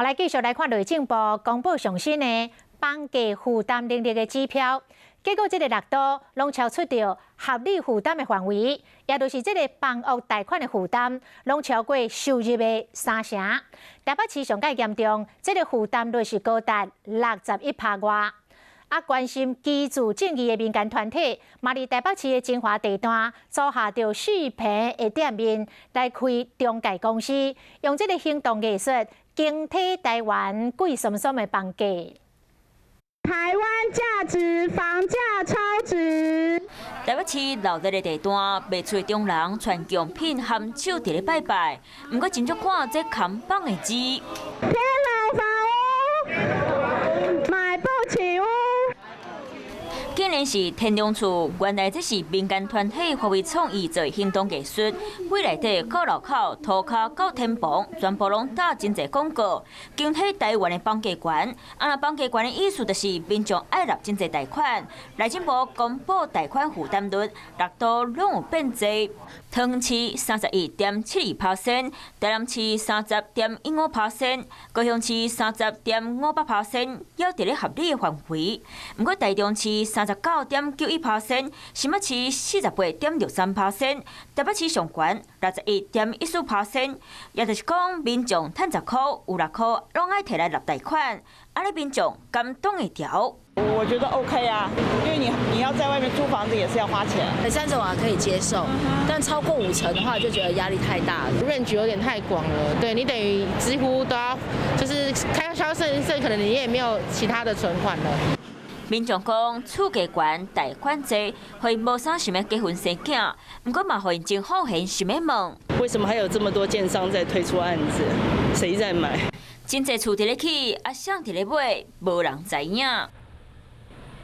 來繼續來看內政部公布上新的房價負擔能力的指標，結果這个六都攏超出著合理負擔的範圍，也就是這个房屋貸款的負擔攏超過收入的三成。台北市上蓋嚴重，這个負擔率是高達61趴外。啊，關心居住正義的民間團體，嘛佇台北市的精華地段租下著四坪的店面來開中介公司，用這个行動藝術驚體台灣貴媠媠的房價。台灣價值房價超值。台北市鬧熱的地段，賣厝的中人傳供品含手佇咧拜拜，毋過真足看這扛棒的字。天龍房屋買不起屋。竟然是天龍厝，原來這是民間團體發揮創意做行動藝術，未來底到樓口、塗跤到天棚，全部攏打真濟廣告，驚嚇台灣的房價懸。啊，房價懸的意思就是民眾愛納真濟貸款。內政部公布貸款負擔率，六都攏有變濟。桃園市31.72%，台南市30.15%，高雄市30.58%，猶佇咧合理的範圍。毋過台中市39.91%，新北市48.63%，台北市上懸61.14%，也就是講民眾趁10箍有6箍攏愛提來納貸款，按呢民眾敢擋會牢？我覺得 OK 啊，因為你要在外面租房子也是要花錢。三成我還可以接受，但超過五成的話就覺得壓力太大了。 range 有點太廣了，對你等於幾乎都要，就是開銷剩一剩，可能你也沒有其他的存款了。民眾講，厝價懸、貸款濟，予𪜶無啥想欲結婚生囝，毋過嘛，予𪜶真好閒想欲問：為什麼還有這麼多建商在推出案子？誰在買？真濟厝佇咧起，啊，誰佇咧買，無人知影。